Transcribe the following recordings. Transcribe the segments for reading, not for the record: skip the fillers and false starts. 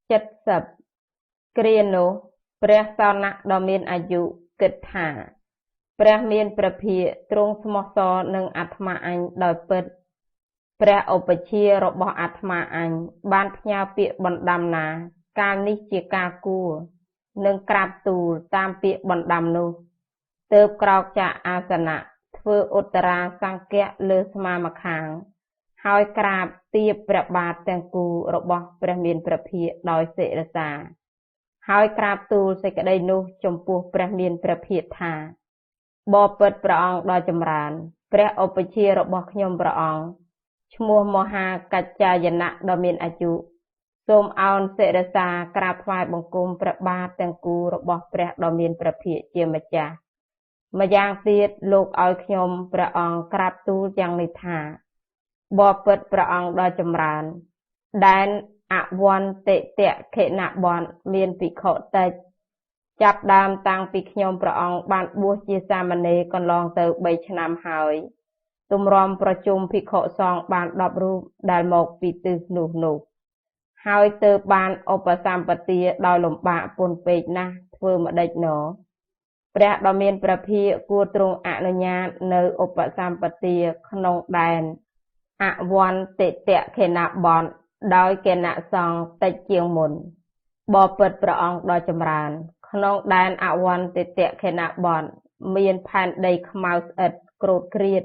70 គ្រានោះ ព្រះសោណៈដ៏មានអាយុគិតថា ព្រះមានព្រះភាគទ្រង់ស្មោះសរនឹងអាត្មាអញដោយពិត ព្រះឧបជ្ឈាយ៍របស់អាត្មាអញបានផ្ញើពាក្យបណ្ដាំណា កាលនេះជាការគួរ នឹងក្រាបទូលតាមពាក្យបណ្ដាំនោះ ទើបក្រោកចាកអាសនៈ ធ្វើឧត្តរាសង្គៈលើស្មាម្ខាង ហើយក្រាបទាបព្រះបាទទាំងគូរបស់ព្រះមានព្រះភាគដោយសិរសា ហើយក្រាបទូលសេចក្តីនោះចំពោះព្រះមានព្រះភាគថា បពិតព្រះអង្គដ៏ចម្រើន ព្រះឧបជ្ឈាយ៍របស់ខ្ញុំព្រះអង្គ ឈ្មោះមហាកច្ចាយណៈដ៏មានអាយុ សូមឱនសិរសាក្រាបថ្វាយបង្គំព្រះបាទទាំងគូរបស់ព្រះដ៏មានព្រះភាគជាម្ចាស់។ ម្យ៉ាងទៀតលោកឲ្យខ្ញុំព្រះអង្គក្រាបទូលយ៉ាងនេះថា បពិតព្រះអង្គដ៏ចម្រើន ដែនអវន្តិតខិណបនមានភិក្ខុតិច ចាប់ដើមតាំងពីខ្ញុំព្រះអង្គបានបួសជាសាមណេរកន្លងទៅ 3 ឆ្នាំហើយ ទម្រាំប្រជុំភិក្ខុសង្ឃបាន 10 រូបដែលមកពីទិសនោះនោះ ហើយទើបបានឧបសម្បទាដោយលំបាកពន់ពេកណាស់ ធ្វើម្ដេចណ ព្រះដ៏មានព្រះភាគគួរទ្រង់អនុញ្ញាតនៅឧបសម្បទាក្នុងដែនអវន្តិតខេណាបនដោយគណៈសង្ឃតិចជាងមុន។ បពិតព្រះអង្គដ៏ចម្រើន ក្នុងដែនអវន្តិតខេណាបនមានផែនដីខ្មៅស្អិតក្រោតក្រៀត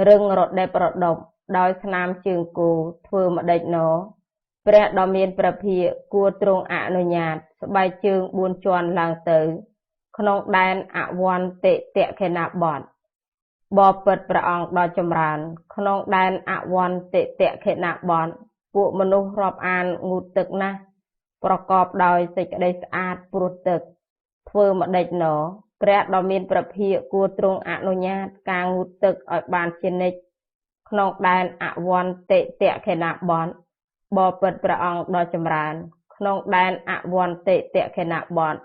រឹងរដេបរដប់ដោយស្នាមជើងគោ ធ្វើម្ដេចណ ព្រះដ៏មានព្រះភាគគួរទ្រង់អនុញ្ញាតស្បែកជើង 4 ជាន់ឡើងទៅ ក្នុងដែនអវន្តិតខេណាបន។ បពិតព្រះអង្គដ៏ចម្រើន ក្នុងដែនអវន្តិតខេណាបន ពួកមនុស្សរាប់អានងូតទឹកណាស់ ប្រកបដោយសេចក្តីស្អាតព្រោះទឹក ធ្វើម្ដេចណ ព្រះដ៏មានព្រះភាគគួរទ្រង់អនុញ្ញាតការងូតទឹកឲ្យបានជានិច្ច ក្នុងដែនអវន្តិតខេណាបន។ បពិតព្រះអង្គដ៏ចម្រើន ក្នុងដែនអវន្តិតខេណាបន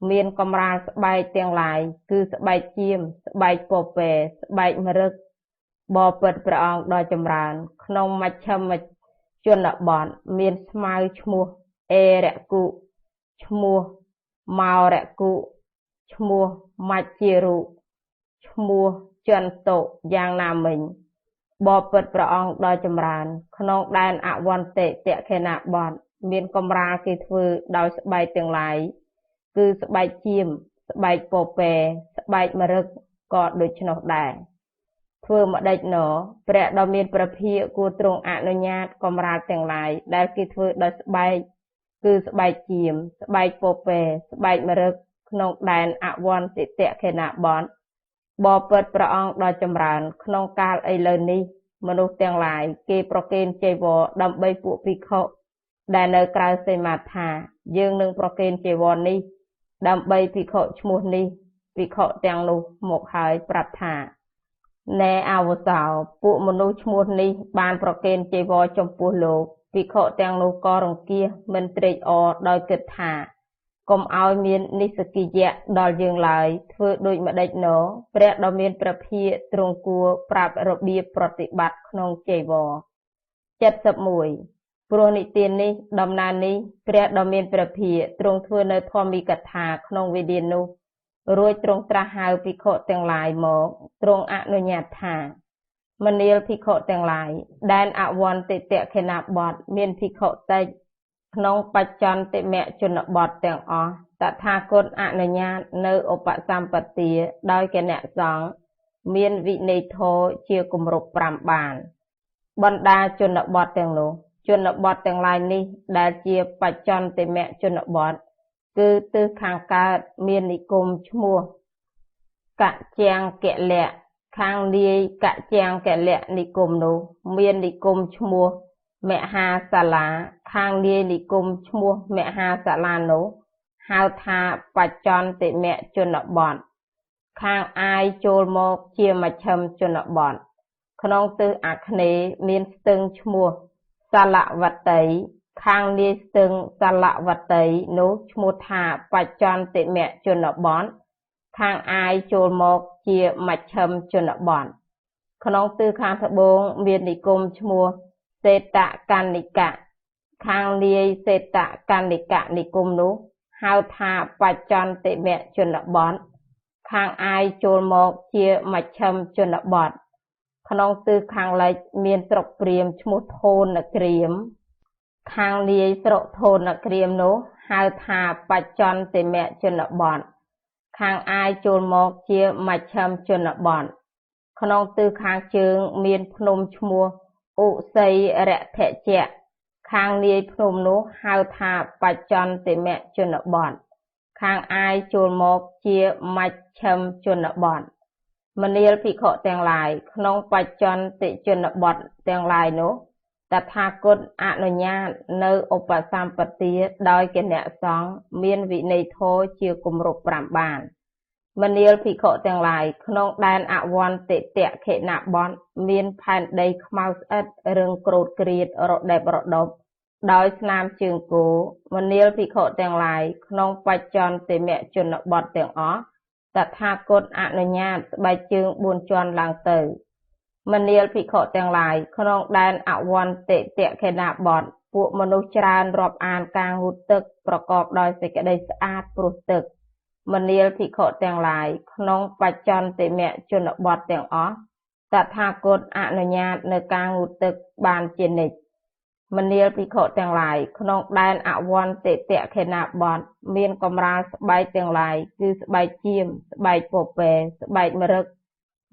មានកម្រាលស្បែកទាំងឡាយ គឺស្បែកចៀម ស្បែកពពែ ស្បែកម្រឹក។ បពិតព្រះអង្គដ៏ចម្រើន ក្នុងមជ្ឈិមជនបទមានស្មៅឈ្មោះអេរគុ ឈ្មោះមោរគុ ឈ្មោះមច្ឆិរុ ឈ្មោះចន្តុយ៉ាងណាមិញ បពិតព្រះអង្គដ៏ចម្រើន ក្នុងដែនអវន្តិតខេណាបទមានកម្រាលគេធ្វើដោយស្បែកទាំងឡាយ គឺស្បែកចៀម ស្បែកពពែ ស្បែកម្រឹកក៏ដូច្នោះដែរ ធ្វើម្ដេចណ ព្រះដ៏មានព្រះភាគគួរទ្រង់អនុញ្ញាតកម្រាលទាំងឡាយដែលគេធ្វើដោយស្បែក គឺស្បែកចៀម ស្បែកពពែ ស្បែកម្រឹក ក្នុងដែនអវន្តិតខេណាបន។ បពិតព្រះអង្គដ៏ចម្រើន ក្នុងកាលឥឡូវនេះ មនុស្សទាំងឡាយគេប្រគេនចីវរដើម្បីពួកភិក្ខុដែលនៅក្រៅសីមាថា យើងនឹងប្រគេនចីវរនេះដើម្បីភិក្ខុឈ្មោះនេះ ភិក្ខុទាំងនោះមកហើយប្រាប់ថា ណែអាវុសោ ពួកមនុស្សឈ្មោះនេះបានប្រគេនចីវរចំពោះលោក ភិក្ខុទាំងនោះក៏រង្គៀសមិនត្រេកអរដោយគិតថា កុំឲ្យមាននិស្សគិយៈដល់យើងឡើយ ធ្វើដូចម្ដេចណ ព្រះដ៏មានព្រះភាគទ្រង់គួរប្រាប់របៀបប្រតិបត្តិក្នុងចីវរ។ 71 ព្រោះនិទាននេះ ដំណើរនេះ ព្រះដ៏មានព្រះភាគទ្រង់ធ្វើនៅធម្មិកថាក្នុងវេលានោះ រួចទ្រង់ត្រាស់ហៅភិក្ខុទាំងឡាយមក ទ្រង់អនុញ្ញាតថា មនាលភិក្ខុទាំងឡាយ ដែនអវន្តិតខេណាបទមានភិក្ខុតិច ក្នុងបច្ចន្តិមជនបទទាំងអស់ តថាគតអនុញ្ញាតនៅឧបសម្បទាដោយគណៈសង្ឃមានវិន័យធម៌ជាគម្រប់ 5 បាន បណ្ដាជនបទទាំងនោះ ជនបទទាំងឡាយនេះដែលជាបច្ចន្តិមជនបទ គឺទិសខាងកើតមាននិគមឈ្មោះកជាងកលៈ ខាងនាយកជាងកលៈនិគមនោះមាននិគមឈ្មោះមហាសាលា ខាងនាយនិគមឈ្មោះមហាសាលានោះហៅថាបច្ចន្តិមជនបទ ខាងអាយចូលមកជាមជ្ឈិមជនបទ ក្នុងទិសអាគ្នេយ៍មានស្ទឹងឈ្មោះសាលវតី ខាងនាយស្ទឹងសាលវតីនោះឈ្មោះថាបច្ចន្តិមជនបទ ខាងអាយចូលមកជាមជ្ឈិមជនបទ ក្នុងទិសខាងត្បូងមាននិគមឈ្មោះសេតកនិកៈ ខាងនាយសេតកនិកនិគមនោះ ហៅថាបច្ចន្តិមជនបទ ខាងអាយចូលមកជាមជ្ឈិមជនបទ ក្នុងទិសខាងលិចមានស្រុកព្រាហ្មណ៍ឈ្មោះធនក្រៀម ខាងនាយស្រុកធនក្រៀមនោះ ហៅថាបច្ចន្តិមជនបទ ខាងអាយចូលមកជាមជ្ឈិមជនបទ ក្នុងទិសខាងជើងមានភ្នំឈ្មោះឧសីរធជៈ ខាងនាយភ្នំនោះហៅថាបច្ចន្តិមជនបទ ខាងអាយចូលមកជាមជ្ឈិមជនបទ មនាលភិក្ខុទាំងឡាយ ក្នុងបច្ចន្តិជនបទទាំងឡាយនោះ តថាគតអនុញ្ញាតនៅឧបសម្បទាដោយគណៈសង្ឃមានវិន័យធម៌ជាគម្រប់5បាន។ មនាលភិក្ខុទាំងឡាយ ក្នុងដែនអវន្តិតខិណបទមានផែនដីខ្មៅស្អិតរឹងក្រូតក្រៀតរដេបរដប់ដោយស្នាមជើងគោ មនាលភិក្ខុទាំងឡាយ ក្នុងបច្ចន្តិមជនបទទាំងអស់ តថាគតអនុញ្ញាតស្បែកជើង4ជាន់ឡើងទៅ។ មនាលភិក្ខុទាំងឡាយ ក្នុងដែនអវន្តិតខិណបទ ពួកមនុស្សច្រើនរាប់អានការងូតទឹកប្រកបដោយសេចក្តីស្អាតព្រោះទឹក មនាលភិក្ខុទាំងឡាយ ក្នុងបច្ចន្តិមជនបទទាំងអស់ តថាគតអនុញ្ញាតនៅការងូតទឹកបានជានិច្ច។ មនាលភិក្ខុទាំងឡាយ ក្នុងដែនអវន្តិតខិណបទ មានកម្រាលស្បែកទាំងឡាយ គឺស្បែកចៀម ស្បែកពពែ ស្បែកម្រឹក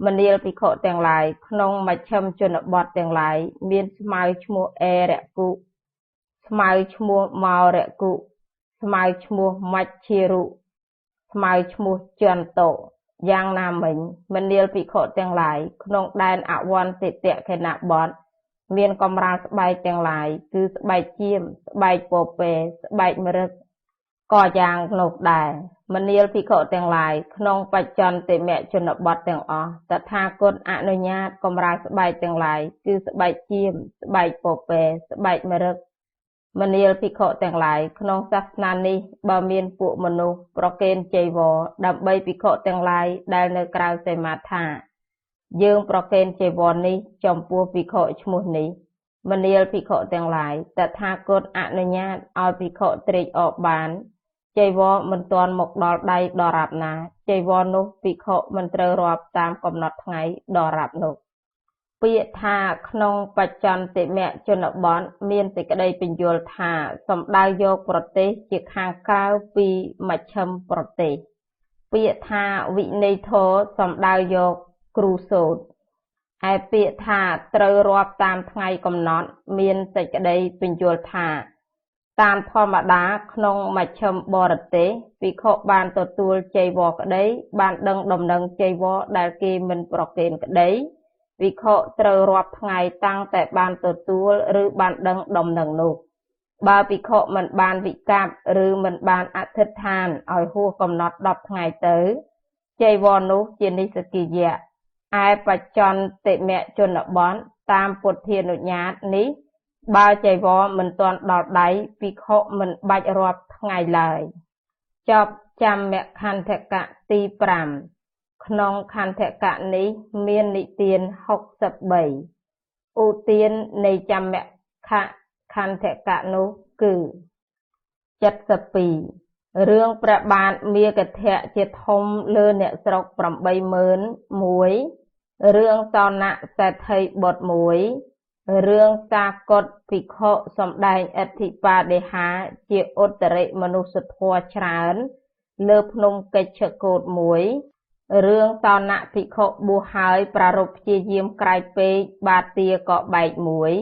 មនាលភិក្ខុទាំងឡាយ ក្នុងមជ្ឈិមជនបទទាំងឡាយ មានស្មៅឈ្មោះអេរគុ ស្មៅឈ្មោះមោរគុ ស្មៅឈ្មោះមច្ឆារុ ស្មៅឈ្មោះចន្តុ យ៉ាងណាមិញ មនាលភិក្ខុទាំងឡាយ ក្នុងដែនអវន្តិតខិណបទ មានកម្រាលស្បែកទាំងឡាយ គឺស្បែកចៀម ស្បែកពពែ ស្បែកម្រឹក ក៏យ៉ាងនោះដែរ។ មនាលភិក្ខុទាំងឡាយ ក្នុងបច្ចន្តិមជនបទទាំងអស់ តថាគតអនុញ្ញាតកម្រាលស្បែកទាំងឡាយ គឺស្បែកចៀម ស្បែកពពែ ស្បែកម្រឹក មនាលភិក្ខុទាំងឡាយ ក្នុងសាសនានេះ បើមានពួកមនុស្សប្រគេនចីវរ ដើម្បីភិក្ខុទាំងឡាយដែលនៅក្រៅសីមាថា យើងប្រគេនចីវរនេះចំពោះភិក្ខុឈ្មោះនេះ មនាលភិក្ខុទាំងឡាយ តថាគតអនុញ្ញាតឲ្យភិក្ខុត្រេកអរបាន ចីវរមិនទាន់មកដល់ដៃដរាបណា ចីវរនោះភិក្ខុមិនត្រូវរាប់តាមកំណត់ថ្ងៃដរាបនោះ។ ពាក្យថាក្នុងបច្ចន្តិមជនបទ មានសេចក្តីពន្យល់ថា សំដៅយកប្រទេសជាខាងក្រៅពីមជ្ឈិមប្រទេស។ ពាក្យថាវិន័យធម៌សំដៅយកគ្រូសូត្រ។ ឯពាក្យថាត្រូវរាប់តាមថ្ងៃកំណត់ មានសេចក្តីពន្យល់ថា តាមធម្មតាក្នុងមជ្ឈិមបរទេស ភិក្ខុបានទទួលចីវរក្តី បានដឹងដំណឹងចីវរដែលគេមិនប្រគេនក្តី ភិក្ខុត្រូវរាប់ថ្ងៃតាំងតែបានទទួលឬបានដឹងដំណឹងនោះ។ បើភិក្ខុមិនបានវិក័បឬមិនបានអធិដ្ឋានឲ្យហួសកំណត់10ថ្ងៃទៅ ចីវរនោះជានិស្សកិយៈ។ ឯបច្ចន្តិមជនបទតាមពុទ្ធានុញ្ញាតនេះ បើចីវរមិនទាន់ដល់ដៃ ភិក្ខុមិនបាច់រាប់ថ្ងៃឡើយ។ ចប់ចាំមខន្ធកៈទី5 ក្នុងខន្ធកៈនេះមាននិទាន63 ឧទាននៃចាំមខន្ធកៈនោះគឺ 72 រឿងព្រះបាទមាគធៈជាធំលើអ្នកស្រុក81000 រឿងសោនៈសេដ្ឋីបុត្រ1 រឿងសាកុតភិក្ខុសម្ដែងអធិបាដិហាជាឧត្តរិមនុស្សធម៌ច្រើន លើភ្នំកិច្ចកូត1 រឿងសោនៈភិក្ខុបួសហើយប្រារព្ធព្យាយាមក្រែកពេកបាទាក៏បែក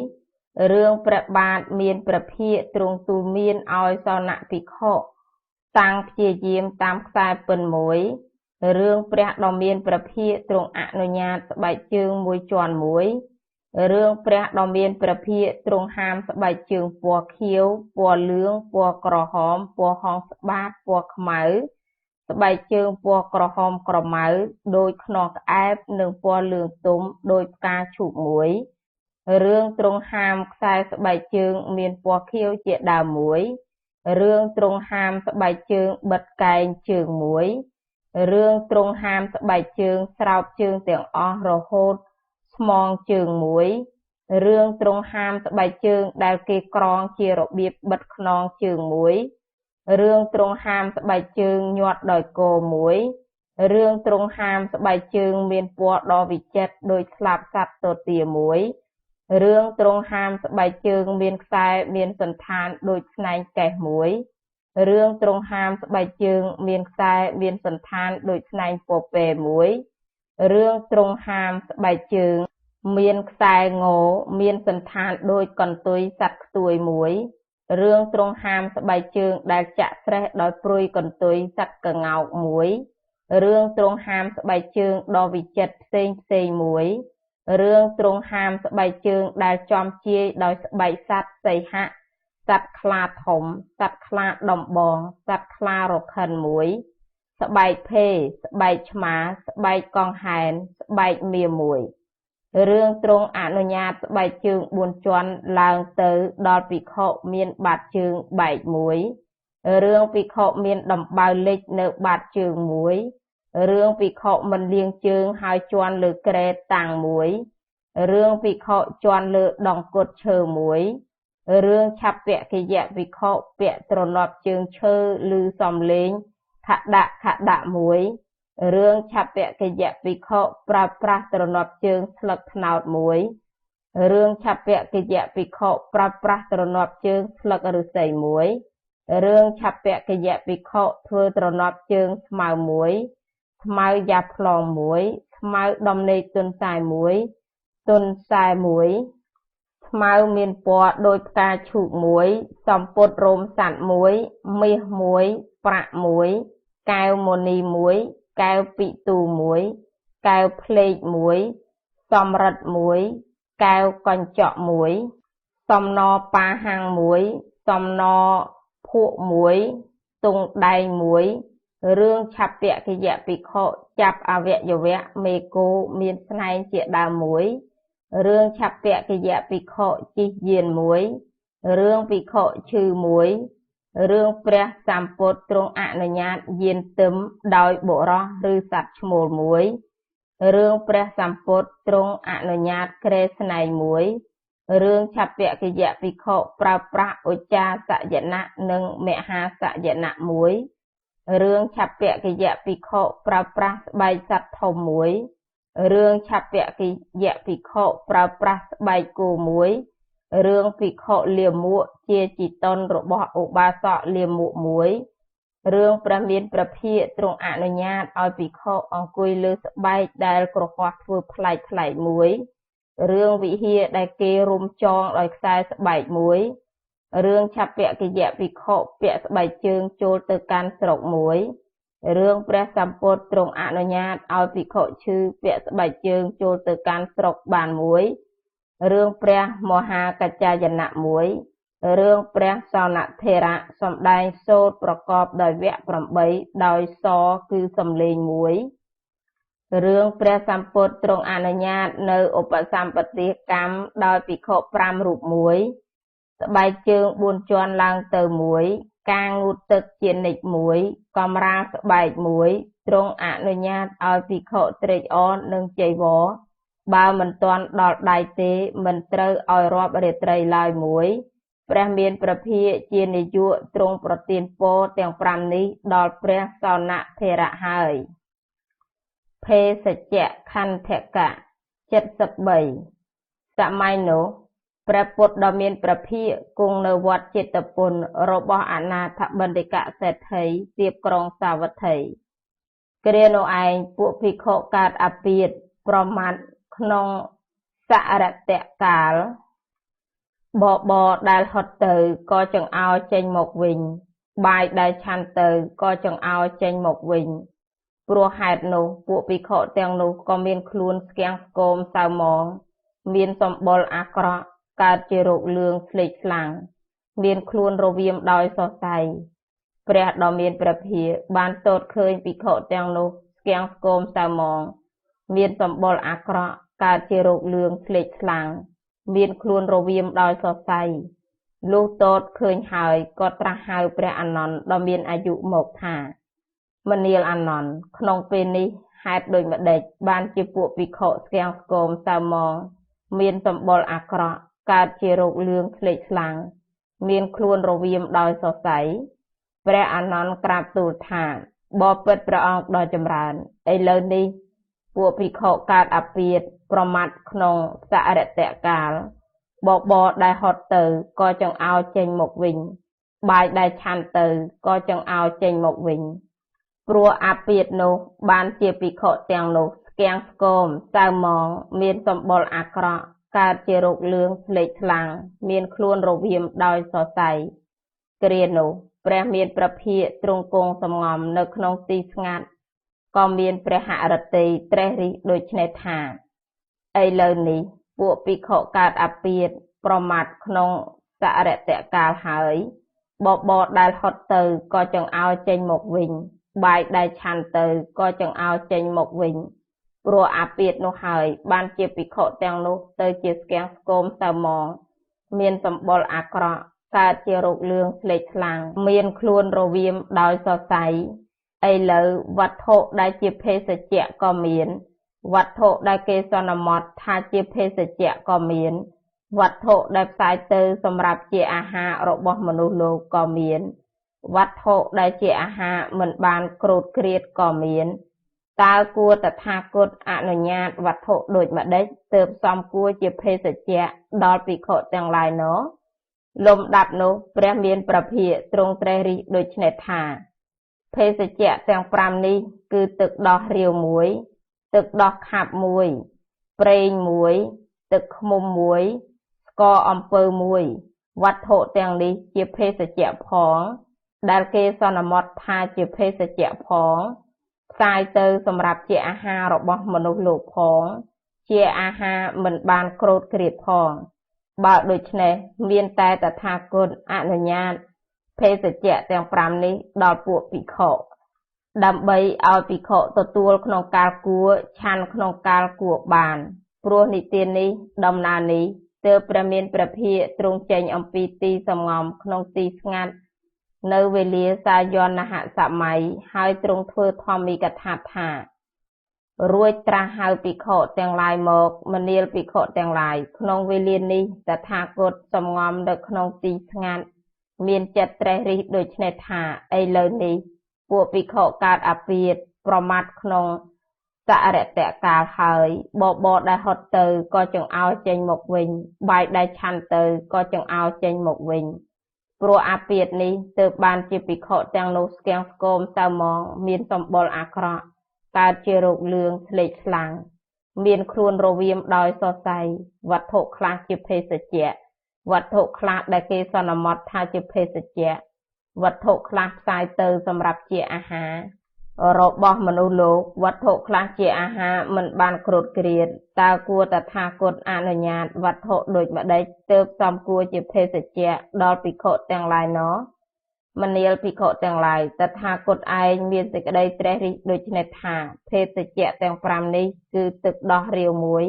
1 រឿងព្រះបាទមានព្រះភិក្ខទ្រង់ទូលមានឲ្យសោនៈភិក្ខុតាំងព្យាយាមតាមខ្សែពិន1 រឿងព្រះដ៏មានព្រះភិក្ខទ្រង់អនុញ្ញាតស្បែកជើងមួយជាន់1 រឿងព្រះដ៏មានព្រះភិក្ខទ្រង់ហាមស្បែកជើងពណ៌ខៀវ ពណ៌លឿង ពណ៌ក្រហម ពណ៌ហង្សបាត ពណ៌ខ្មៅ ស្បែកជើងពណ៌ក្រហមក្រមៅដូចខ្នោះក្អែប និងពណ៌លឿងទុំដូចផ្កាឈូក1 រឿងទ្រង់ហាមខ្សែស្បែកជើងមានពណ៌ខៀវជាដើម1 រឿងទ្រង់ហាមស្បែកជើងបិទកែងជើង1 រឿងទ្រង់ហាមស្បែកជើងស្រោបជើងទាំងអស់រហូតស្មងជើង1 រឿងទ្រង់ហាមស្បែកជើងដែលគេក្រងជារបៀបបិទខ្នងជើងមួយ រឿងទ្រង់ហាមស្បែកជើងញាត់ដោយគោមួយ រឿងទ្រង់ហាមស្បែកជើងមានពណ៌ដ៏វិចិត្រដូចស្លាបសត្វទទាមួយ រឿងទ្រង់ហាមស្បែកជើងមានខ្សែមានសណ្ឋានដូចស្នែងកេះមួយ រឿងទ្រង់ហាមស្បែកជើងមានខ្សែមានសណ្ឋានដូចស្នែងពពែមួយ រឿងទ្រង់ហាមស្បែកជើងមានខ្សែងមានសណ្ឋានដូចកន្ទុយសត្វខ្ទួយមួយ រឿងទ្រង់ហាមស្បែកជើងដែលចាក់ស្រេះដោយព្រុយកន្ទុយសត្វក្ងោកមួយ រឿងទ្រង់ហាមស្បែកជើងដ៏វិចិត្រផ្សេងផ្សេងមួយ រឿងទ្រង់ហាមស្បែកជើងដែលចំជាយដោយស្បែកសត្វសីហៈ សត្វខ្លាធំ សត្វខ្លាដំបង សត្វខ្លារខិនមួយ ស្បែកភេ ស្បែកឆ្មា ស្បែកកង្ហែន ស្បែកមាមួយ រឿងទ្រង់អនុញ្ញាតស្បែកជើង 4 ជាន់ឡើងទៅដល់ភិក្ខុមានបាតជើងបែកមួយ រឿងភិក្ខុមានដំបៅលិចនៅបាតជើងមួយ រឿងភិក្ខុមិនលាងជើងហើយជាន់លើគ្រែតាំងមួយ រឿងភិក្ខុជាន់លើដង្គត់ឈើមួយ រឿងឆព្វកិយភិក្ខុពាក់ទ្រនាប់ជើងឈើឮសំឡេងខដាក់ខដាក់មួយ រឿងឆព្វកិយភិក្ខុប្រើប្រាស់ទ្រនាប់ជើងស្លឹកត្នោតមួយ រឿងឆព្វកិយភិក្ខុប្រើប្រាស់ទ្រនាប់ជើងស្លឹកឫស្សីមួយ រឿងឆព្វកិយភិក្ខុធ្វើទ្រនាប់ជើងស្មៅមួយ ស្មៅយ៉ាផ្លងមួយ ស្មៅដំណេកទន្សាយមួយ ទន្សាយមួយ ស្មៅមានពណ៌ដូចផ្កាឈូកមួយ សំពត់រោមសត្វមួយ មាសមួយ ប្រាក់មួយ កែវមណីមួយ កែវពិទូមួយ កែវភ្លេកមួយ សំរិទ្ធមួយ កែវកញ្ចក់មួយ សំណប៉ាហាំងមួយ សំណភក់មួយ ទង់ដែងមួយ រឿងឆព្វកិយភិក្ខុចាប់អវយវៈមេគោមានស្នែងជាដើមមួយ រឿងឆព្វកិយភិក្ខុជិះយានមួយ រឿងភិក្ខុឈឺមួយ រឿងព្រះសម្ពុទ្ធទ្រង់អនុញ្ញាតយានទឹមដោយបុរសឬសត្វឈ្មោលមួយ រឿងព្រះសម្ពុទ្ធទ្រង់អនុញ្ញាតគ្រែស្នែងមួយ រឿងឆព្វកិយភិក្ខុប្រើប្រាស់ឧច្ចាសយនៈនិងមហាសយនៈមួយ រឿងឆព្វកិយភិក្ខុប្រើប្រាស់ស្បែកសត្វធំមួយ រឿងឆព្វកិយភិក្ខុប្រើប្រាស់ស្បែកគោមួយ រឿងភិក្ខុលាមកជាជីតុនរបស់ឧបាសកលាមកមួយ រឿងព្រះមានព្រះភាគទ្រង់អនុញ្ញាតឲ្យភិក្ខុអង្គុយលើស្បែកដែលក្រហោះធ្វើប្លែកៗមួយ រឿងវិហារដែលគេរុំចងដោយខ្សែស្បែកមួយ រឿងឆព្វកិយភិក្ខុពាក់ស្បែកជើងចូលទៅកាន់ស្រុកមួយ រឿងព្រះសម្ពុទ្ធទ្រង់អនុញ្ញាតឲ្យភិក្ខុឈឺពាក់ស្បែកជើងចូលទៅកាន់ស្រុកបានមួយ រឿងព្រះមហាកច្ចាយនៈមួយ រឿងព្រះសោនថេរៈសម្ដែងសូត្រប្រកបដោយវគ្គ 8 ដោយសគឺសំឡេងមួយ រឿងព្រះសម្ពុទ្ធទ្រង់អនុញ្ញាតនៅឧបសម្បទាកម្មដោយភិក្ខុ 5 រូបមួយ ស្បែកជើង 4 ជាន់ឡើងទៅមួយ ការងូតទឹកជានិច្ចមួយ កម្រាលស្បែកមួយ ទ្រង់អនុញ្ញាតឲ្យភិក្ខុត្រេកអរនឹងចីវរ បើមិនទាន់ដល់ដៃទេមិនត្រូវឲ្យរាប់រាត្រីឡើយមួយ ព្រះមានព្រះភាគជានាយកទ្រង់ប្រទានពរទាំង 5 នេះដល់ព្រះសោនថេរៈហើយ។ ភេសជ្ជខន្ធកៈ 73 សម័យនោះ ព្រះពុទ្ធដ៏មានព្រះភាគគង់នៅវត្តចេតពុនរបស់អនាថបណ្ឌិកសេដ្ឋីទៀបក្រុងសាវត្ថី គ្រានោះឯងពួកភិក្ខុកើតអាពាធប្រមាថក្នុងសរតកាល បបរដែលហត់ទៅក៏ចង្អោរចេញមកវិញ បាយដែលឆាន់ទៅក៏ចង្អោរចេញមកវិញ ព្រោះហេតុនោះពួកភិក្ខុទាំងនោះក៏មានខ្លួនស្គាំងស្គមសៅហ្មង មានសម្បុរអាក្រក់ កើតជារោគលឿងស្លេកស្លាំង មានខ្លួនរវៀមដោយសរសៃ ព្រះដ៏មានព្រះភាគបានទតឃើញភិក្ខុទាំងនោះស្គាំងស្គមសៅហ្មង មានសម្បុរអាក្រក់ កើតជារោគលឿងស្លេកស្លាំង មានខ្លួនរវៀមដោយសរសៃ លុះទតឃើញហើយក៏ត្រាស់ហៅព្រះអានន្ទដ៏មានអាយុមកថា មនាលអានន្ទ ក្នុងពេលនេះហេតុដូចម្តេចបានជាពួកភិក្ខុស្គាំងស្គមសៅហ្មង មានសម្បុរអាក្រក់ កើតជារោគលឿងស្លេកស្លាំង មានខ្លួនរវៀមដោយសរសៃ? ព្រះអានន្ទក្រាបទូលថា បពិត្រព្រះអង្គដ៏ចម្រើន ឥឡូវនេះពួកភិក្ខុកើតអាពាធប្រមាថក្នុងសរតកាល បបរដែលហត់ទៅក៏ចង្អោរចេញមកវិញ បាយដែលឆាន់ទៅក៏ចង្អោរចេញមកវិញ ព្រោះអាពាធនោះបានជាភិក្ខុទាំងនោះស្គាំងស្គមសៅហ្មង មានសម្បុរអាក្រក់ កើតជារោគលឿងស្លេកស្លាំង មានខ្លួនរវៀមដោយសរសៃ។ គ្រានោះព្រះមានព្រះភាគទ្រង់គង់សំងំនៅក្នុងទីស្ងាត់ ក៏មានព្រះហឫទ័យត្រេះរិះដូច្នេះថា ឥឡូវនេះពួកភិក្ខុកើតអាពាធប្រមាថក្នុងសរតកាលហើយ បបរដែលហត់ទៅក៏ចង្អោរចេញមកវិញ បាយដែលឆាន់ទៅក៏ចង្អោរចេញមកវិញ ព្រោះអាពាធនោះហើយបានជាភិក្ខុទាំងនោះទៅជាស្គាំងស្គមសៅហ្មង មានសម្បុរអាក្រក់ កើតជារោគលឿងស្លេកស្លាំង មានខ្លួនរវៀមដោយសរសៃ។ ឥឡូវវត្ថុដែលជាភេសជ្ជៈក៏មាន វត្ថុដែលគេសន្មតថាជាភេសជ្ជៈក៏មាន វត្ថុដែលផ្សាយទៅសម្រាប់ជាអាហាររបស់មនុស្សលោកក៏មាន វត្ថុដែលជាអាហារមិនបានគ្រោតគ្រាតក៏មាន តើគួរតថាគតអនុញ្ញាតវត្ថុដូចម្ដេចទើបសមគួរជាភេសជ្ជៈដល់ភិក្ខុទាំងឡាយណោះ? លំដាប់នោះព្រះមានព្រះភាគទ្រង់ត្រេះរិះដូច្នេះថា ភេសជ្ជៈទាំង 5 នេះ គឺទឹកដោះរាវមួយ ទឹកដោះខាប់មួយ ប្រេងមួយ ទឹកឃ្មុំមួយ ស្ករអំពៅមួយ វត្ថុទាំងនេះជាភេសជ្ជៈផង ដែលគេសន្មតថាជាភេសជ្ជៈផង ផ្សាយទៅសម្រាប់ជាអាហាររបស់មនុស្សលោកផង ជាអាហារមិនបានគ្រោតគ្រាតផង។ បើដូច្នេះមានតែតថាគតអនុញ្ញាតភេសជ្ជៈទាំង 5 នេះដល់ពួកភិក្ខុ ដើម្បីឲ្យភិក្ខុទទួលក្នុងកាលគួរ ឆាន់ក្នុងកាលគួរបាន។ ព្រោះនិទាននេះ ដំណើរនេះ ទើបព្រះមានព្រះភាគទ្រង់ចេញអំពីទីសំងំក្នុងទីស្ងាត់ នៅវេលាសាយនហសម័យ ហើយទ្រង់ធ្វើធម្មិកថាថា រួចត្រាស់ហៅភិក្ខុទាំងឡាយមក មនាលភិក្ខុទាំងឡាយ ក្នុងវេលានេះតថាគតសំងំនៅក្នុងទីស្ងាត់ មានចិត្តត្រេះរិះដូច្នេះថា ឥឡូវនេះពួកភិក្ខុកើតអាពាធប្រមាថក្នុងសរតកាលហើយ បបរដែលហត់ទៅក៏ចង្អោរចេញមកវិញ បាយដែលឆាន់ទៅក៏ចង្អោរចេញមកវិញ ព្រោះអាពាធនេះទើបបានជាភិក្ខុទាំងនោះស្គាំងស្គមសៅហ្មង មានសម្បុរអាក្រក់ កើតជារោគលឿងស្លេកស្លាំង មានខ្លួនរវៀមដោយសរសៃ។ វត្ថុខ្លះជាភេសជ្ជៈ វត្ថុខ្លះដែលគេសន្មតថាជាភេសជ្ជៈ វត្ថុខ្លះផ្សាយទៅសម្រាប់ជាអាហាររបស់មនុស្សលោក វត្ថុខ្លះជាអាហារមិនបានគ្រោតគ្រាត តើគួរតថាគតអនុញ្ញាតវត្ថុដូចម្ដេចទើបសមគួរជាភេសជ្ជៈដល់ភិក្ខុទាំងឡាយណោះ? មនាលភិក្ខុទាំងឡាយ តថាគតឯងមានសេចក្តីត្រេះរិះដូច្នេះថា ភេសជ្ជៈទាំង 5 នេះ គឺទឹកដោះរាវមួយ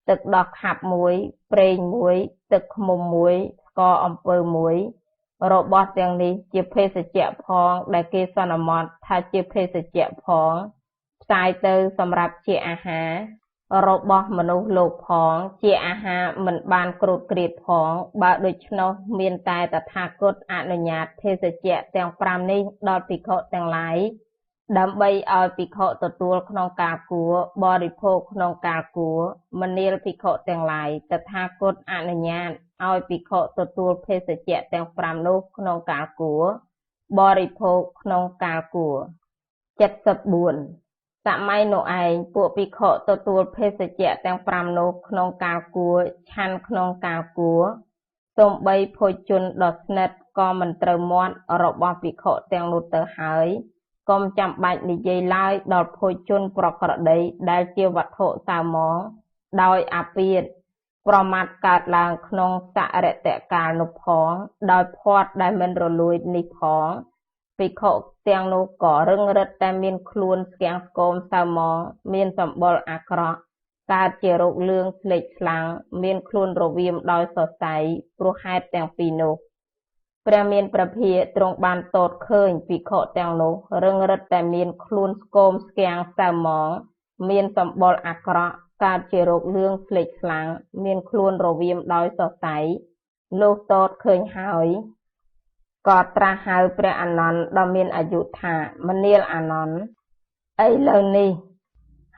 ទឹកដោះខាប់មួយ ប្រេងមួយ ទឹកឃ្មុំមួយ ស្ករអំពៅមួយ របស់ទាំងនេះជាភេសជ្ជៈផង ដែលគេសន្មតថាជាភេសជ្ជៈផង ផ្សាយទៅសម្រាប់ជាអាហាររបស់មនុស្សលោកផង ជាអាហារមិនបានគ្រោតគ្រាតផង បើដូច្នោះមានតែតថាគតអនុញ្ញាតភេសជ្ជៈទាំង 5 នេះដល់ភិក្ខុទាំងឡាយ ដើម្បីឲ្យភិក្ខុទទួលក្នុងកាលគួរ បរិភោគក្នុងកាលគួរ។ មនាលភិក្ខុទាំងឡាយ តថាគតអនុញ្ញាតឲ្យភិក្ខុទទួលភេសជ្ជៈទាំង 5 នោះក្នុងកាលគួរ បរិភោគក្នុងកាលគួរ។ 74 សម័យនោះឯង ពួកភិក្ខុទទួលភេសជ្ជៈទាំង 5 នោះក្នុងកាលគួរ ឆាន់ក្នុងកាលគួរ សូម្បីភោជនដ៏ស្និទ្ធក៏មិនត្រូវមាត់របស់ភិក្ខុទាំងនោះទៅហើយ កុំចាំបាច់និយាយឡើយដល់ភោជនប្រក្រតីដែលជាវត្ថុសៅហ្មង ដោយអាពាធប្រមាថកើតឡើងក្នុងសរតកាលនោះផង ដោយភ័ព្វដែលមិនរលួយនេះផង ភិក្ខុទាំងនោះក៏រឹងរិតតែមានខ្លួនស្គាំងស្គមសៅហ្មង មានសម្បុរអាក្រក់ កើតជារោគលឿងស្លេកស្លាំង មានខ្លួនរវៀមដោយសរសៃ ព្រោះហេតុទាំងពីរនោះ ព្រះមានព្រះភាគទ្រង់បានទតឃើញភិក្ខុទាំងនោះរឹងរិតតែមានខ្លួនស្គមស្គាំងសៅហ្មង មានសម្បុរអាក្រក់ កើតជារោគលឿងស្លេកស្លាំង មានខ្លួនរវៀមដោយសរសៃ លុះទតឃើញហើយ ក៏ត្រាស់ហៅព្រះអានន្ទដ៏មានអាយុថា មនាលអានន្ទ ឥឡូវនេះ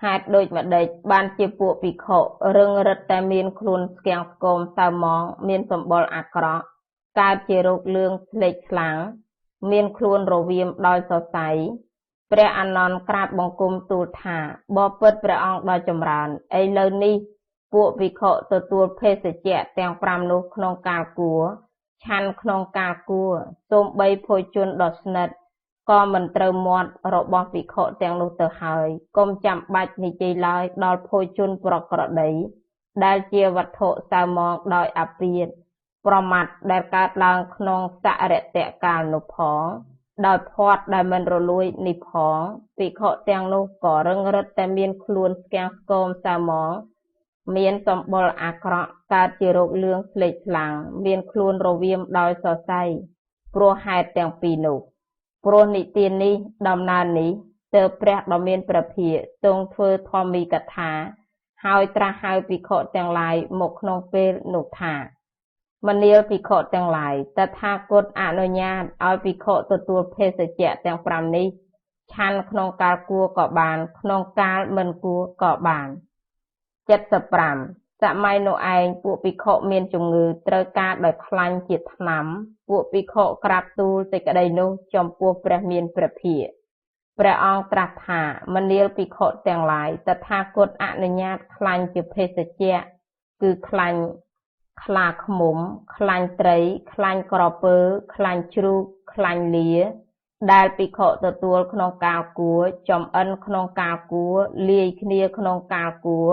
ហេតុដូចម្តេចបានជាពួកភិក្ខុរឹងរិតតែមានខ្លួនស្គាំងស្គមសៅហ្មង មានសម្បុរអាក្រក់ កើតជារោគលឿងស្លេកស្លាំង មានខ្លួនរវៀមដោយសរសៃ ព្រះអានន្ទក្រាបបង្គំទូលថា បពិតព្រះអង្គដ៏ចម្រើន ឥឡូវនេះពួកភិក្ខុទទួលភេសជ្ជៈទាំង5នោះក្នុងកាលគួរ ឆាន់ក្នុងកាលគួរ សូម្បីភោជនដ៏ស្និទ្ធក៏មិនត្រូវមាត់របស់ភិក្ខុទាំងនោះទៅហើយ កុំចាំបាច់និយាយឡើយដល់ភោជនប្រក្រតី ដែលជាវត្ថុសៅហ្មងដោយអាពាធ ប្រមាថដែលកើតឡើងក្នុងសរតកាលនោះផង ដោយភ័ព្វដែលមិនរលួយនេះផង ភិក្ខុទាំងនោះក៏រឹងរិតតែមានខ្លួនស្គាំងស្គមសៅហ្មង មានសម្បុរអាក្រក់ កើតជារោគលឿងស្លេកស្លាំង មានខ្លួនរវៀមដោយសរសៃ ព្រោះហេតុទាំងពីរនោះ ព្រោះនិទាននេះដំណើរនេះ ទើបព្រះដ៏មានព្រះភាគទ្រង់ធ្វើធម្មីកថា ហើយត្រាស់ហៅភិក្ខុទាំងឡាយមកក្នុងពេលនោះថា មនាលភិក្ខុទាំងឡាយ តថាគតអនុញ្ញាតឲ្យភិក្ខុទទួលភេសជ្ជៈទាំង5នេះ ឆាន់ក្នុងកាលគួរក៏បាន ក្នុងកាលមិនគួរក៏បាន។ 75 សម័យនោះឯង ពួកភិក្ខុមានជំងឺត្រូវការដោយខ្លាញ់ជាថ្នាំ ពួកភិក្ខុក្រាបទូលសេចក្តីនោះចំពោះព្រះមានព្រះភាគ ព្រះអង្គត្រាស់ថា មនាលភិក្ខុទាំងឡាយ តថាគតអនុញ្ញាតខ្លាញ់ជាភេសជ្ជៈ គឺខ្លាញ់ខ្លាឃ្មុំ ខ្លាញ់ត្រី ខ្លាញ់ក្រពើ ខ្លាញ់ជ្រូក ខ្លាញ់លា ដែលភិក្ខុទទួលក្នុងកាលគួរ ចម្អិនក្នុងកាលគួរ លាយគ្នាក្នុងកាលគួរ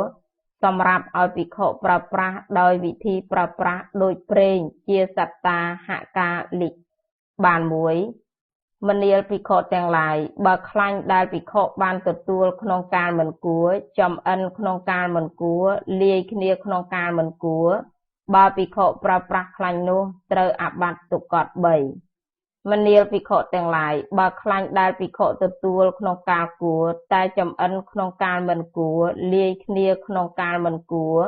សម្រាប់ឲ្យភិក្ខុប្រើប្រាស់ដោយវិធីប្រើប្រាស់ដូចប្រេងជាសត្តាហកាលិកបានមួយ។ មនាលភិក្ខុទាំងឡាយ បើខ្លាញ់ដែលភិក្ខុបានទទួលក្នុងកាលមិនគួរ ចម្អិនក្នុងកាលមិនគួរ លាយគ្នាក្នុងកាលមិនគួរ បើភិក្ខុប្រើប្រាស់ខ្លាញ់នោះ ត្រូវអាបត្តិទុក្កត3។ មនាលភិក្ខុទាំងឡាយ បើខ្លាញ់ដែលភិក្ខុទទួលក្នុងកាលគួរ តែចម្អិនក្នុងកាលមិនគួរ លាយគ្នាក្នុងកាលមិនគួរ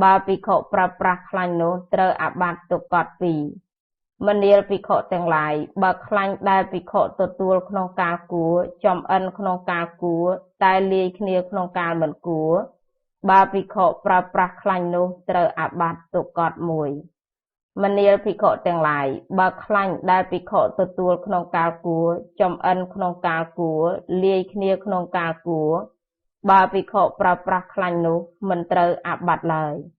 បើភិក្ខុប្រើប្រាស់ខ្លាញ់នោះ ត្រូវអាបត្តិទុក្កត2។ មនាលភិក្ខុទាំងឡាយ បើខ្លាញ់ដែលភិក្ខុទទួលក្នុងកាលគួរ ចម្អិនក្នុងកាលគួរ តែលាយគ្នាក្នុងកាលមិនគួរ បើភិក្ខុប្រើប្រាស់ខ្លាញ់នោះ ត្រូវអាបត្តិទុក្កត1។ មនាលភិក្ខុទាំងឡាយ បើខ្លាញ់ដែលភិក្ខុទទួលក្នុងកាលគួរ ចម្អិនក្នុងកាលគួរ លាយគ្នាក្នុងកាលគួរ បើភិក្ខុប្រើប្រាស់ខ្លាញ់នោះ មិនត្រូវអាបត្តិឡើយ។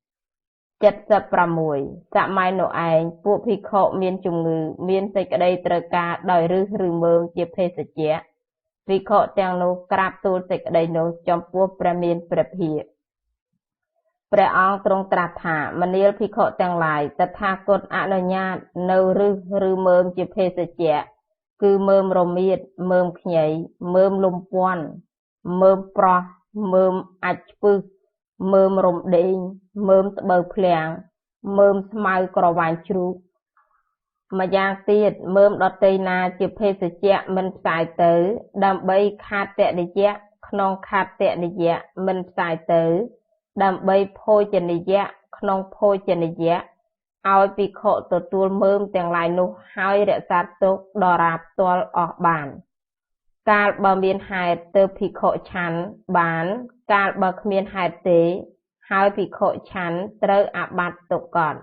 76 សម័យនោះឯង ពួកភិក្ខុមានជំងឺ មានសេចក្តីត្រូវការដោយឫសឬមើមជាភេសជ្ជៈ ភិក្ខុទាំងនោះក្រាបទូលសេចក្តីនោះចំពោះព្រះមានព្រះភាគ ព្រះអង្គទ្រង់ត្រាស់ថា មនាលភិក្ខុទាំងឡាយ តថាគតអនុញ្ញាតនៅឫសឬមើមជាភេសជ្ជៈ គឺមើមរមៀត មើមខ្ញី មើមលំពាន់ មើមប្រោះ មើមអាចឆ្ពឹស មើមរំដេង មើមស្បូវភ្លាំង មើមស្មៅក្រវ៉ាញជ្រូក ម្យ៉ាងទៀត មើមដទៃណាជាភេសជ្ជៈមិនផ្សាយទៅ ដើម្បីខាតនិយៈ ក្នុងខាតនិយៈមិនផ្សាយទៅ ដើម្បីភោជនីយៈ ក្នុងភោជនីយៈ ឲ្យភិក្ខុទទួលមើមទាំងឡាយនោះហើយរក្សាទុកដរាបទាល់អស់បាន។ កាលបើមានហេតុទើបភិក្ខុឆាន់បាន កាលបើគ្មានហេតុទេ ហើយភិក្ខុឆាន់ត្រូវអាបត្តិទុក្កត។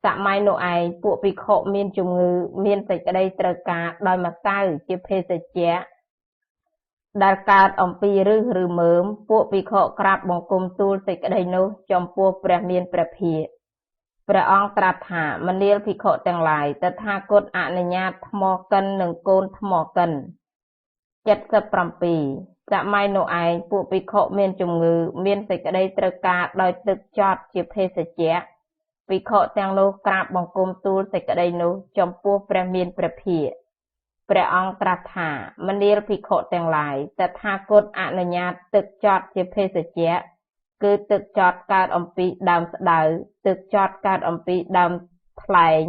សម័យនោះឯង ពួកភិក្ខុមានជំងឺ មានសេចក្តីត្រូវការដោយម្សៅជាភេសជ្ជៈ ដែលកើតអំពីឫសឬមើម ពួកភិក្ខុក្រាបបង្គំទូលសេចក្តីនោះចំពោះព្រះមានព្រះភាគ ព្រះអង្គត្រាស់ថា មនាលភិក្ខុទាំងឡាយ តថាគតអនុញ្ញាតថ្មកិននិងកូនថ្មកិន។ 77 សម័យនោះឯង ពួកភិក្ខុមានជំងឺ មានសេចក្តីត្រូវការដោយទឹកចត់ជាភេសជ្ជៈ ភិក្ខុទាំងនោះក្រាបបង្គំទូលសេចក្តីនោះចំពោះព្រះមានព្រះភាគ ព្រះអង្គត្រាស់ថា មនាលភិក្ខុទាំងឡាយ តថាគតអនុញ្ញាតទឹកចត់ជាភេសជ្ជៈ គឺទឹកចត់កើតអំពីដើមស្ដៅ ទឹកចត់កើតអំពីដើមថ្លែង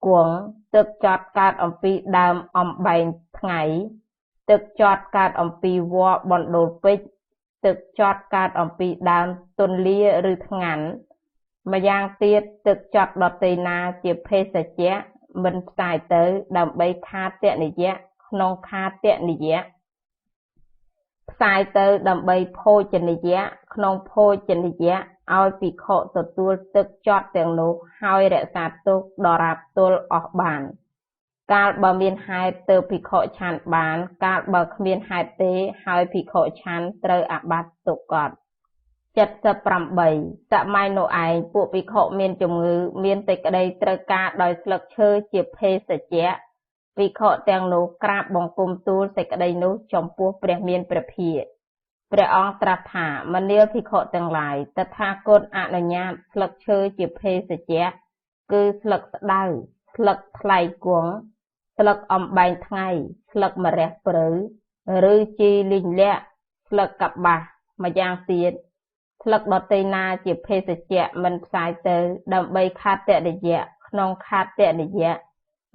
គង់ ទឹកចត់កើតអំពីដើមអំបែងថ្ងៃ ទឹកចត់កើតអំពីវល្លិបណ្ដូលពេជ្រ ទឹកចត់កើតអំពីដើមទន្លាឬថ្ងាន់ ម្យ៉ាងទៀតទឹកចត់ដទៃណាជាភេសជ្ជៈមិនផ្សាយទៅ ដើម្បីខាទនិយៈក្នុងខាទនិយៈ ផ្សាយទៅដើម្បីភោជនីយៈក្នុងភោជនីយៈ ឲ្យភិក្ខុទទួលទឹកចត់ទាំងនោះ ហើយរក្សាទុកដរាបទល់អស់បាន កាលបើមានហេតុទើបភិក្ខុឆាន់បាន កាលបើគ្មានហេតុទេ ហើយភិក្ខុឆាន់ត្រូវអាបត្តិទុក្កត។ 78 សម័យនោះឯង ពួកភិក្ខុមានជំងឺ មានសេចក្តីត្រូវការដោយស្លឹកឈើជាភេសជ្ជៈ ភិក្ខុទាំងនោះក្រាបបង្គំទូលសេចក្តីនោះចំពោះព្រះមានព្រះភាគ ព្រះអង្គត្រាស់ថា មនាលភិក្ខុទាំងឡាយ តថាគតអនុញ្ញាតស្លឹកឈើជាភេសជ្ជៈ គឺស្លឹកស្ដៅ ស្លឹកថ្លៃគង់ ស្លឹកអំបែងថ្ងៃ ស្លឹកម្រះព្រៅ ឬជីលីងលាក់ ស្លឹកកប្បាស ម្យ៉ាងទៀតស្លឹកដទៃណាជាភេសជ្ជៈមិនផ្សាយទៅ ដើម្បីខាទនិយៈក្នុងខាទនិយៈ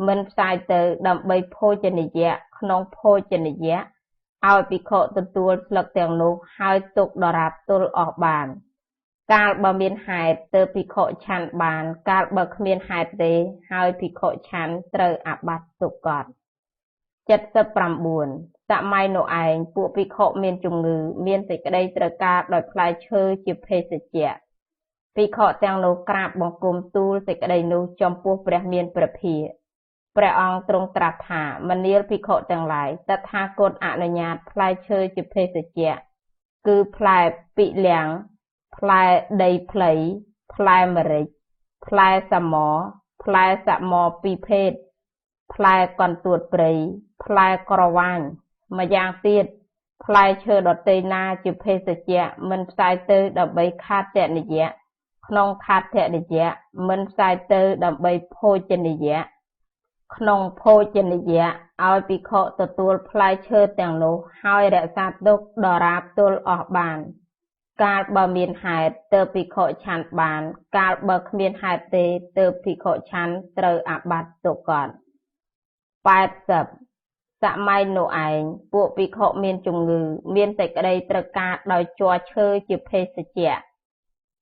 មិនផ្សាយទៅ ដើម្បីភោជនីយៈក្នុងភោជនីយៈ ឲ្យភិក្ខុទទួលស្លឹកទាំងនោះ ហើយទុកដរាបទល់អស់បាន កាលបើមានហេតុទើបភិក្ខុឆាន់បាន កាលបើគ្មានហេតុទេ ហើយភិក្ខុឆាន់ត្រូវអាបត្តិទុក្កត។ 79 សម័យនោះឯង ពួកភិក្ខុមានជំងឺ មានសេចក្តីត្រូវការដោយផ្លែឈើជាភេសជ្ជៈ ភិក្ខុទាំងនោះក្រាបបង្គំទូលសេចក្តីនោះចំពោះព្រះមានព្រះភាគ ព្រះអង្គទ្រង់ត្រាស់ថា មនាលភិក្ខុទាំងឡាយ តថាគតអនុញ្ញាតផ្លែឈើជាភេសជ្ជៈ គឺផ្លែពិលៀង ផ្លែដីផ្លៃ ផ្លែម្រេច ផ្លែសម ផ្លែសមពីរភេទ ផ្លែកន្ទួតព្រៃ ផ្លែក្រវាញ ម្យ៉ាងទៀតផ្លែឈើដទៃណាជាភេសជ្ជៈមិនផ្សាយទៅ ដើម្បីខាទនិយៈក្នុងខាទនិយៈ មិនផ្សាយទៅ ដើម្បីភោជនីយៈក្នុងភោជនីយៈ ឲ្យភិក្ខុទទួលផ្លែឈើទាំងនោះ ហើយរក្សាទុកដរាបទល់អស់បាន កាលបើមានហេតុទើបភិក្ខុឆាន់បាន កាលបើគ្មានហេតុទេ ទើបភិក្ខុឆាន់ត្រូវអាបត្តិទុក្កត។ 80 សម័យនោះឯង ពួកភិក្ខុមានជំងឺ មានសេចក្តីត្រូវការដោយជ័រឈើជាភេសជ្ជៈ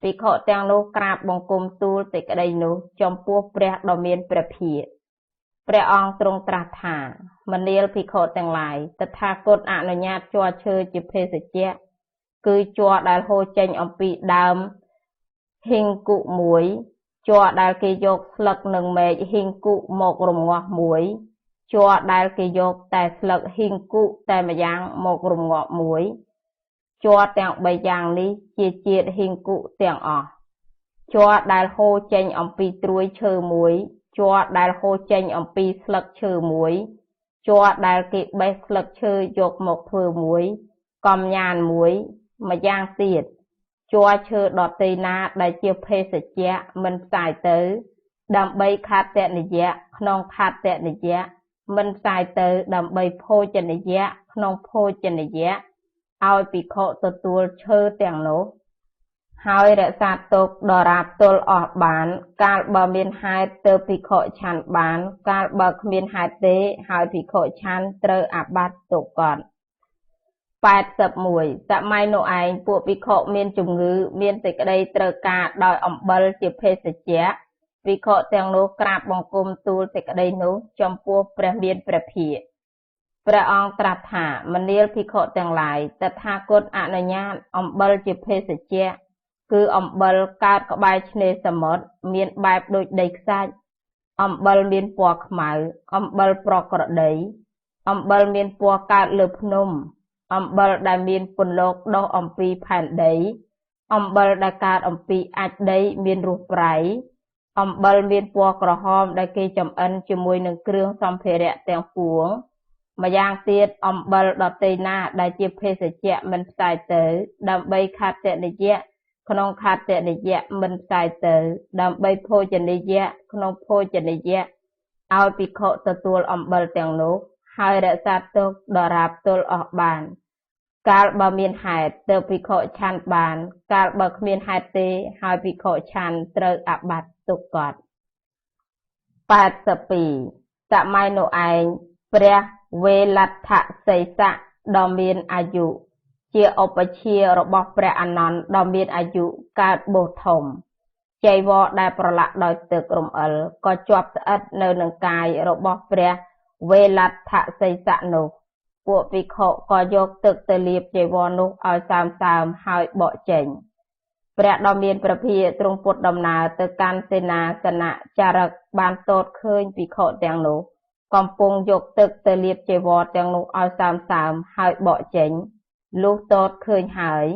ភិក្ខុទាំងនោះក្រាបបង្គំទូលសេចក្តីនោះចំពោះព្រះដ៏មានព្រះភាគ ព្រះអង្គទ្រង់ត្រាស់ថា មនាលភិក្ខុទាំងឡាយ តថាគតអនុញ្ញាតជ័រឈើជាភេសជ្ជៈ គឺជ័រដែលហូរចេញអំពីដើមហិង្គុមួយ ជ័រដែលគេយកស្លឹកនិងមែកហិង្គុមករំងាស់មួយ ជ័រដែលគេយកតែស្លឹកហិង្គុតែម្យ៉ាងមករំងាប់មួយ ជ័រទាំងបីយ៉ាងនេះជាជាតិហិង្គុទាំងអស់ ជ័រដែលហូរចេញអំពីត្រួយឈើមួយ ជ័រដែលហូរចេញអំពីស្លឹកឈើមួយ ជ័រដែលគេបេះស្លឹកឈើយកមកធ្វើមួយ កំញានមួយ ម្យ៉ាងទៀតជ័រឈើដទៃណាដែលជាភេសជ្ជៈមិនផ្សាយទៅ ដើម្បីខាទនិយៈក្នុងខាទនិយៈ មិនផ្សាយទៅ ដើម្បីភោជនីយៈក្នុងភោជនីយៈ ឲ្យភិក្ខុទទួលឈើទាំងនោះ ហើយរក្សាទុកដរាបទល់អស់បាន កាលបើមានហេតុទើបភិក្ខុឆាន់បាន កាលបើគ្មានហេតុទេ ហើយភិក្ខុឆាន់ត្រូវអាបត្តិទុក្កត។ 81 សម័យនោះឯង ពួកភិក្ខុមានជំងឺ មានសេចក្តីត្រូវការដោយអំបិលជាភេសជ្ជៈ ភិក្ខុទាំងនោះក្រាបបង្គំទូលសេចក្តីនោះចំពោះព្រះមានព្រះភាគ ព្រះអង្គត្រាស់ថា មនាលភិក្ខុទាំងឡាយ តថាគតអនុញ្ញាតអំបិលជាភេសជ្ជៈ គឺអំបិលកើតក្បែរឆ្នេរសមុទ្រ មានបែបដូចដីខ្សាច់ អំបិលមានពណ៌ខ្មៅ អំបិលប្រក្រតី អំបិលមានពណ៌កើតលើភ្នំ អំបិលដែលមានពន្លកដុះអំពីផែនដី អំបិលដែលកើតអំពីអាចម៍ដីមានរសប្រៃ អំបិលមានពណ៌ក្រហមដែលគេចម្អិនជាមួយនឹងគ្រឿងសម្ភារៈទាំងពួង ម្យ៉ាងទៀតអំបិលដទៃណាដែលជាភេសជ្ជៈមិនផ្សាយទៅ ដើម្បីខាទនិយៈក្នុងខាទនិយៈ មិនផ្សាយទៅ ដើម្បីភោជនីយៈក្នុងភោជនីយៈ ឲ្យភិក្ខុទទួលអំបិលទាំងនោះ ហើយរក្សាទុកដរាបទល់អស់បាន កាលបើមានហេតុទើបភិក្ខុឆាន់បាន កាលបើគ្មានហេតុទេ ហើយភិក្ខុឆាន់ត្រូវអាបត្តិទុក្កត។ 82 សម័យនោះឯង ព្រះវេលដ្ឋសីសៈដ៏មានអាយុ ជាឧបជ្ឈាយរបស់ព្រះអានន្ទដ៏មានអាយុកើតបូសធំ ចីវរដែលប្រឡាក់ដោយទឹករំអិលក៏ជាប់ស្អិតនៅនឹងកាយរបស់ព្រះវេលត្ថសីសៈនោះ ពួកភិក្ខុក៏យកទឹកទៅលាបចីវរនោះឲ្យសើមៗហើយបកចេញ។ ព្រះដ៏មានព្រះភាគទ្រង់ពុទ្ធដំណើរទៅកាន់សេនាសនចារឹកបានទតឃើញភិក្ខុទាំងនោះ កំពុងយកទឹកទៅលាបចីវរទាំងនោះឲ្យសើមៗហើយបកចេញ លុះទតឃើញហើយ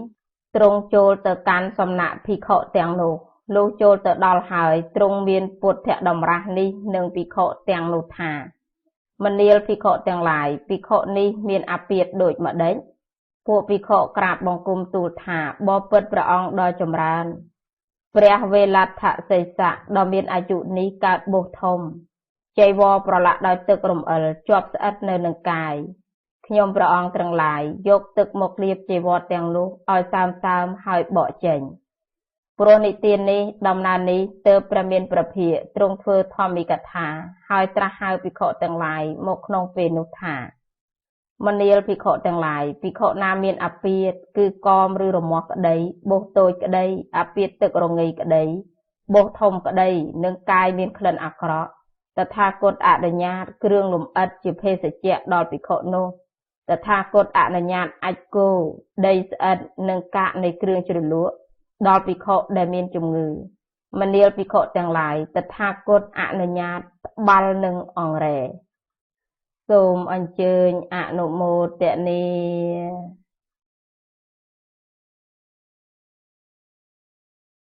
ទ្រង់ចូលទៅកាន់សំណាក់ភិក្ខុទាំងនោះ លុះចូលទៅដល់ហើយ ទ្រង់មានពុទ្ធតម្រាស់នេះនឹងភិក្ខុទាំងនោះថា មនាលភិក្ខុទាំងឡាយ ភិក្ខុនេះមានអាពាធដូចម្ដេច? ពួកភិក្ខុក្រាបបង្គំទូលថា បពិតព្រះអង្គដ៏ចម្រើន ព្រះវេលត្ថសីសៈដ៏មានអាយុនេះកើតបូសធំ ចីវរប្រឡាក់ដោយទឹករំអិលជាប់ស្អិតនៅនឹងកាយ ខ្ញុំព្រះអង្គទាំងឡាយយកទឹកមកលាបចីវរទាំងនោះឲ្យសើមៗហើយបកចេញ។ ព្រោះនិទាននេះដំណើរនេះ ទើបព្រះមានព្រះភាគទ្រង់ធ្វើធម្មិកថា ហើយត្រាស់ហៅភិក្ខុទាំងឡាយមកក្នុងពេលនោះថា មនាលភិក្ខុទាំងឡាយ ភិក្ខុណាមានអាពាធ គឺកមឬរមាស់ក្តី បូសតូចក្តី អាពាធទឹករងៃក្តី បូសធំក្តី និងកាយមានក្លិនអាក្រក់ តថាគតអនុញ្ញាតគ្រឿងលម្អិតជាភេសជ្ជៈដល់ភិក្ខុនោះ តថាគតអនុញ្ញាតអាចគោ ដីស្អិត និងកាកនៃគ្រឿងជ្រលក់ដល់ភិក្ខុដែលមានជំងឺ មនាលភិក្ខុទាំងឡាយ តថាគតអនុញ្ញាតត្បាល់និងអង្រែ។ សូមអញ្ជើញអនុមោទនា។